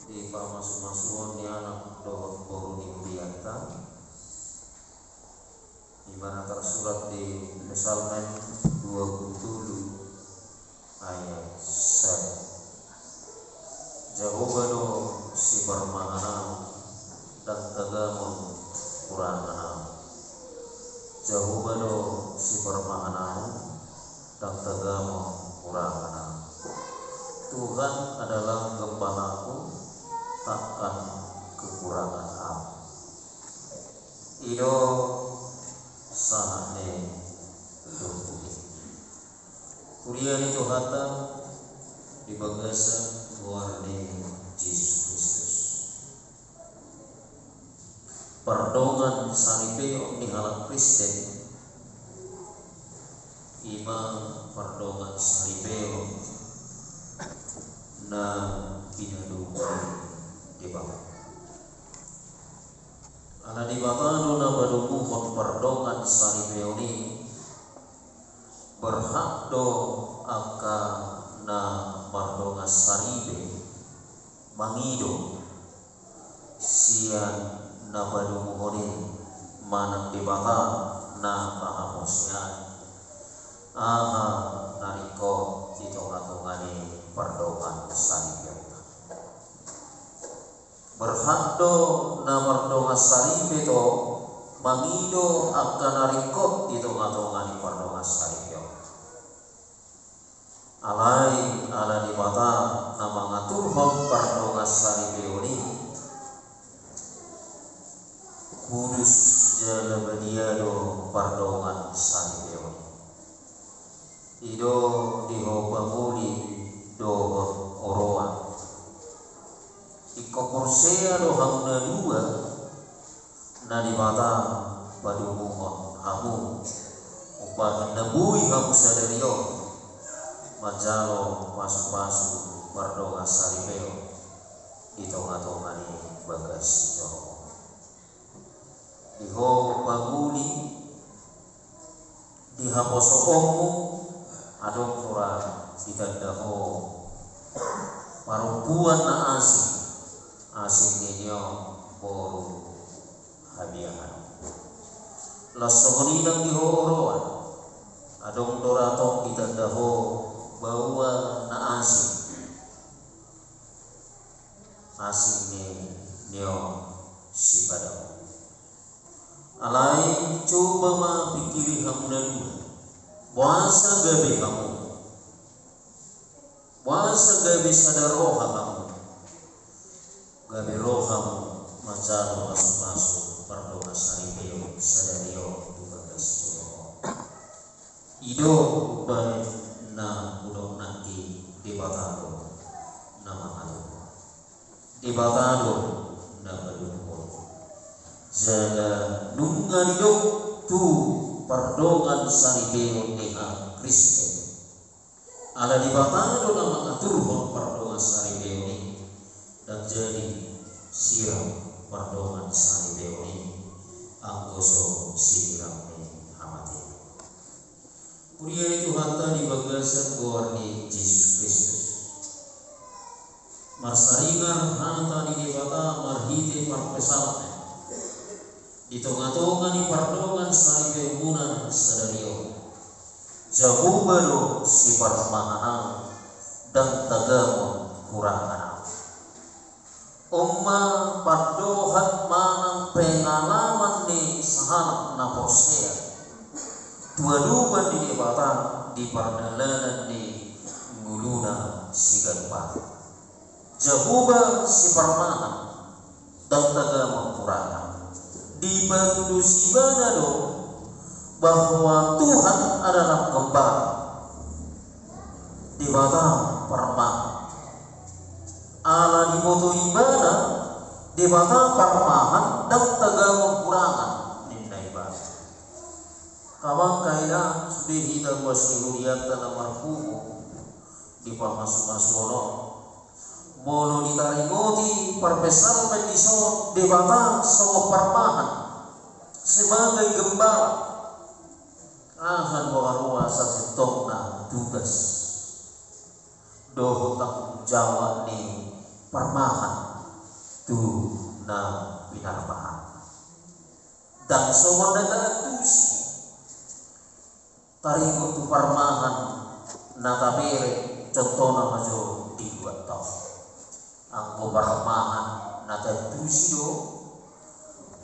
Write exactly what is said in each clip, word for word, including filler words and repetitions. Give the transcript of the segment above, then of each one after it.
Di pamasumasuon ni anak dohot boru ni huria ta, i ma na tarsurat di Psalmen dua pulu tolu ayat sada. Jahowa do siparmahan ahu, ndang tagamon hurangan ahu. Jahowa do siparmahan ahu, ndang tagamon hurangan ahu. Tuhan adalah gembalaku, takkan kekurangan aku. I do sahat ni turpuk i. Huria ni Tuhanta di bagasan goar ni Jesus Kristus. Pardongan saripeon ni halak Kristen i ma pardongan saripeon na pinadomu ni Debata. Ala Debata do na padomuhon pardongan saripeon i, berhak do angka na mardongan saripe mangido sian na padomuhon i manang Debata na haporseaon, aha na ringkot di tongatonga ni pardongan saripeonta. Berhak do na mardongan saripe to mangido angka na ringkot di tongatonga ni pardongan saripeon. Alai ala Debata na mangaturhon pardongan saripeon i, kudus jala badia do pardongan saripeon i. I do di ho pangoli dohot oroan. Ingkon porsea do hamu na dua na Debata padomuhon hamu, umbahen na boi hamu sadari on manjalo pasupasu pardongan saripeon di tongatonga ni bagas joro. Di ho pangoli, di haposoonmu, adong do ra ditanda ho parompuan na asing, asing ni nion boru habiahan. Laos songon i nang di ho oroan, adong do ra tong ditanda ho baoa na asing, asing ni nion sipadao. Alai coba ma pingkiri hamu na dua, boasa gabe hamu, boasa gabe sada roha hamu, gabe ro hamu manjalo pasupasu pardongan saripeon sadari on tu bagas joro on. I do umbahen na hudok nangkin, Debata do na mangaturhon, Debata do na padomuhon. Jala nunga didok tu pardongan saripeon ni halak Kristen. Ala Debata do na mangaturhon pardongan saripeon i, ndang jadi siram pardongan saripeon i anggo so siniram ni hamatean. Huria ni Tuhanta di bagasan goar ni Jesus Kristus. Marsaringar hata ni Debata marhite parpsalmen di tongatonga ni pardongan saripeonmuna sadari on. Jahowa do siparmahan ahu, ndang tagamon hurangan ahu. On ma pandohan manang pengalaman ni sahalak na porsea tu adopan ni Debata di pardalanan ni ngoluna siganup ari. Jahowa siparmahan, ndang tagamon hurangan. Dipatudusi ibana do bahwa Tuhan adalah gembala, Debata parmahan. Ala diboto ibana Debata parmahan, ndang tagamon hurangan, ninna ibana. Amang, inang, sude hita ruas ni hurianta na marpungu di pamasumasuon on, molo ditaringoti parpsalmen dison Debata songon parmahan, sebagai gembala, aha do haroa sasintongna tugas dohot tanggung jawab ni parmahan tu na pinarmahan. Ndang songon na taantusi taringot tu parmahan na tabere, contohna ma jo di luat on. Anggo parmahan na taantusi do,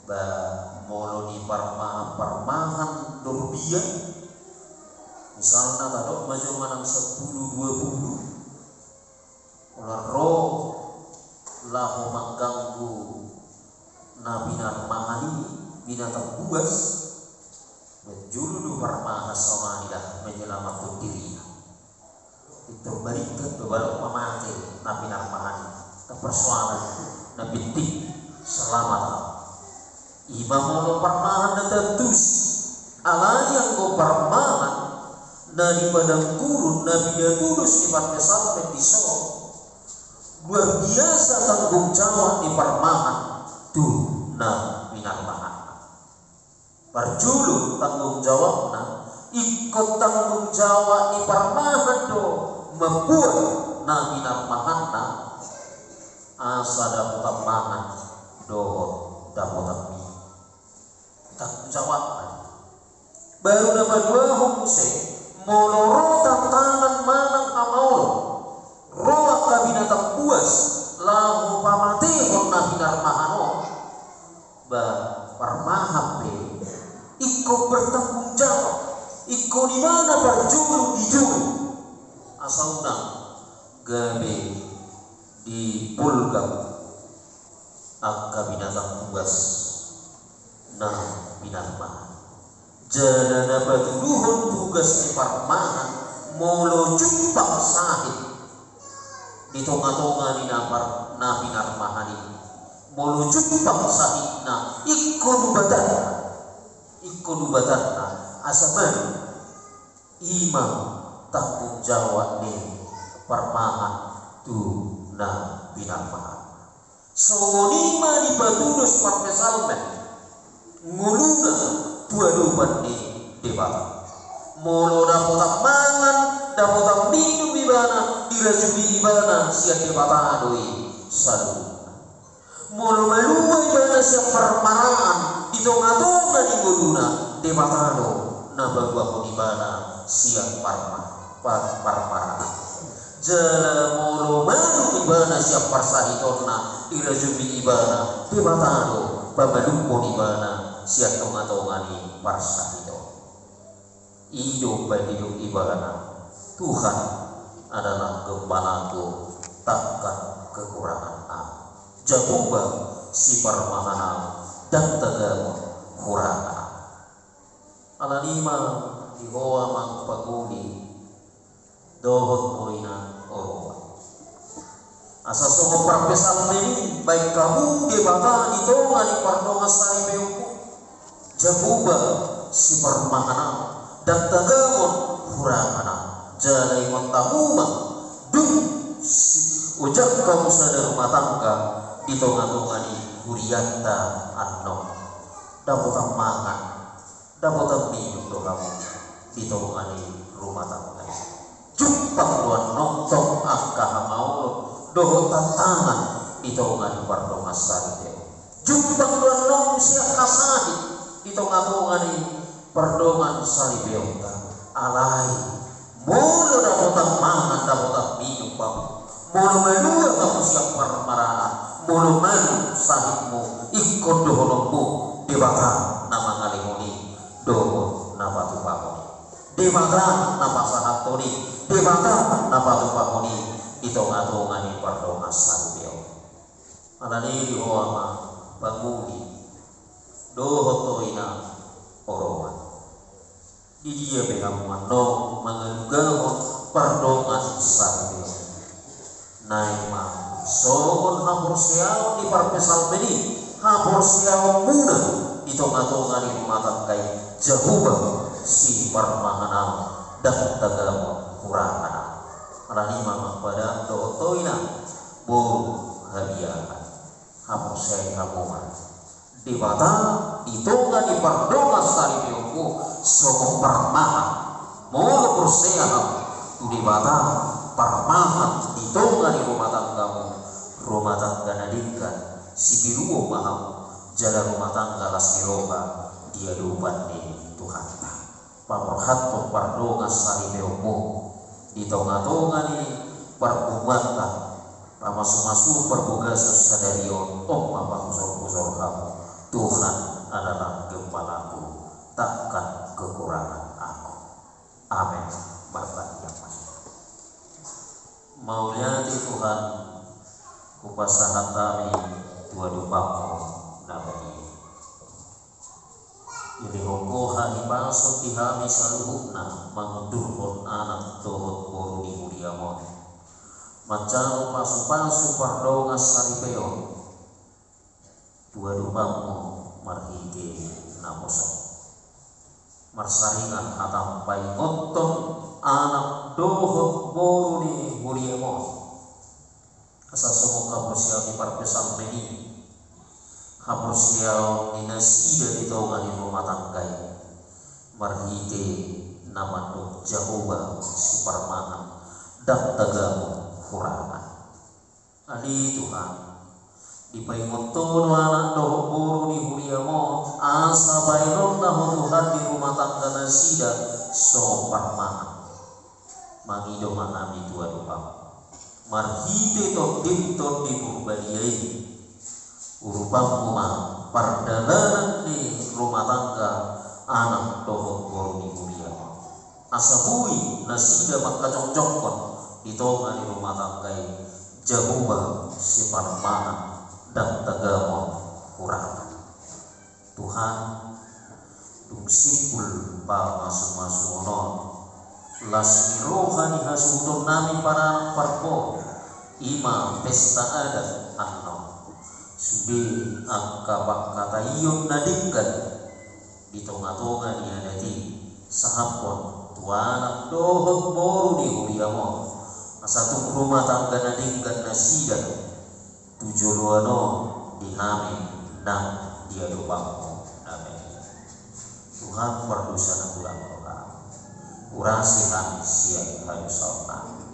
ba molo di parmahan-parmahan dorbia, misalna tadok ma jo manang sampulu dua pulu, olo ro laho mangganggu na pinarmahan i, binatang buas, manjulu do parmahan sonari da menyelamatkan dirinya. Pintor baringkat do baru mamate na pinarmahan i. Ndang persoalan, na penting selamat. Ima molo parmahan na taantusi. Alai anggo parmahan na di padang gurun na pinatudos ni parpsalmen dison, luar biasa tanggung jawab ni parmahan tu na pinarmahan. Parjolo tanggung jawabna, ingkon tanggung jawab ni parmahan do mambuat na pinarmahanna asa dapotan mangan dohot dapotan minum. Tanggung jawabna. Baru na paduahon muse, molo ro tantangan manang hamaolon, ro angka binatang buas laho pamatehon na pinarmahan on, ba parmahan pe ingkon bertanggung jawab, ingkon ibana parjolo dijou. Asa unang gabe dipolgam angka binatang buas na pinarmahan. Jala na patuduhon tugas ni parmahan, molo jumpang sahit di tonga-tonga ni na par-, na pinarmahan i. Molo jumpang sahitna, ingkon ubatanna, ingkon ubatanna, asa manang ima tanggung jawab ni parmahan tu na pinarmahan. Songon i ma dipatudos parpsalmen ngoluna tu adopan ni Debata. Molo dapotan mangan, dapotan minum ibana, dirajumi ibana sian Debata do i saluhutna. Molo malua ibana sian parmaraan di tonga-tonga ni ngoluna, Debata do na paluahon ibana sian parma-, par-, parmaraan. Jala molo malum ibana sian parsahitonna, dirajumi ibana, Debata do pamalumhon ibana sian tonga-tonga ni parsahiton. I do paididok ibana, Tuhan adalah gembalaku, takkan kekurangan aku. Jahowa siparmahan ahu, ndang tagamon hurangan ahu. Alani i ma di ho amang pangoli dohot ho inang oroan. Asa songon parpsalmen i, baen hamu Debata di tonga ni pardongan saripeonmu. Jahowa siparmahan ahu, ndang tagamon hurangan ahu. Jala ingot hamu ma, dung si-, ojak hamu sada rumah tangga di tonga-tonga ni hurianta annon. Dapotan mangan, dapotan minum do hamu di tonga ni rumah tangga i. Jumpang do annon tong angka hamaolon dohot tantangan di tonga ni pardongan saripeon. Jumpang do annon muse angka sahit di tonga-tonga ni pardongan saripeonta. Alai molo dapotan mangan, dapotan minum hamu, molo malua hamu sian parmaraan, molo malum sahitmu, ingkon dohononmu, Debata na mangalehon i dohot na patupahon i. Debata na pasahathon i, Debata na patupahon i di tonga-tonga ni pardongan saripeon. Alani i di ho amang pangoli dohot ho inang oroan. Di dia pe hamu annon mangalugahon pardongan saripeon. Naeng ma songon haporseaon di parpsalmen i, haporseaonmuna di tonga-tonga ni rumah tangga i, Jahowa siparmahan ahu, ndang tagamon hurangan ahu. Alani i ma amang pangoli dohot ho inang boru habiaran, haporseai hamu ma Debata di tonga ni pardongan saripeonmu songon parmahan. Molo porsea hamu tu Debata, parmahan di tonga ni rumah tanggamu, rumah tangga na denggan Sitiruon ma hamu jala rumah tangga las ni roha di adopan ni Tuhanta. Paborhathon pardongansaripeonmu di tongatonga ni parpunguanta, pamasumasuon parbagason sadari on. On ma pahujorhujor hamu: Tuhan adalah gembalaku, takkan kekurangan aku. Amen. Martangiang ma hita. Mauliate Tuhan, hupasahat hami tu adopanmu na badia. Dilehon Ho hahipason di hami saluhutna mangundurhon anak dohot boru ni huriam on, manjalo pasupasu pardongansaripeon tu adopanmu marhite naposo. Marsaringan hata paingothon anak dohot boru ni huriam on, asa songon haporseaon ni parpsalmen i, haporseaon ni nasida di tonga ni rumah tangga i, marhite na mandok Jahowa siparmangan ndang tagamon hurang. Ale Tuhan, dipaingot Ho do anak dohot boru ni huriam on, asa baenonna Ho Tuhan di rumah tangga nasida songon parmangan. Mangido ma hami tu adopanmu marhite TondiM, Tondi Purbadia i, urupanmu ma pardalanan ni rumah tangga anak dohot boru ni huriam on, asa boi nasida mangkajongjongkon di tonga ni rumah tangga i Jahowa siparmangan ndang tagamon hurang. Tuhan, dung simpul pamasumasuon on, las ni roha ni hasuhutonnami paranak parboru, i ma pesta adat annon, sude angka pangkataion na denggan di tongatonga ni adat i, sahaphon tu anak dohot boru ni huriam on, asa tung rumah tangga na denggan nasida tu joloan on di hami nang di adopanmu na badia. Tuhan, pardosa na hurang roha, urasi hami sian hadosaonnami.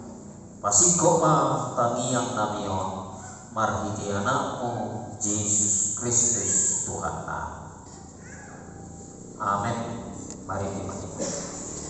Pasingkop ma tangiangnami on marhite Anakmu Jesus Kristus Tuhannami. Amen. Mari kita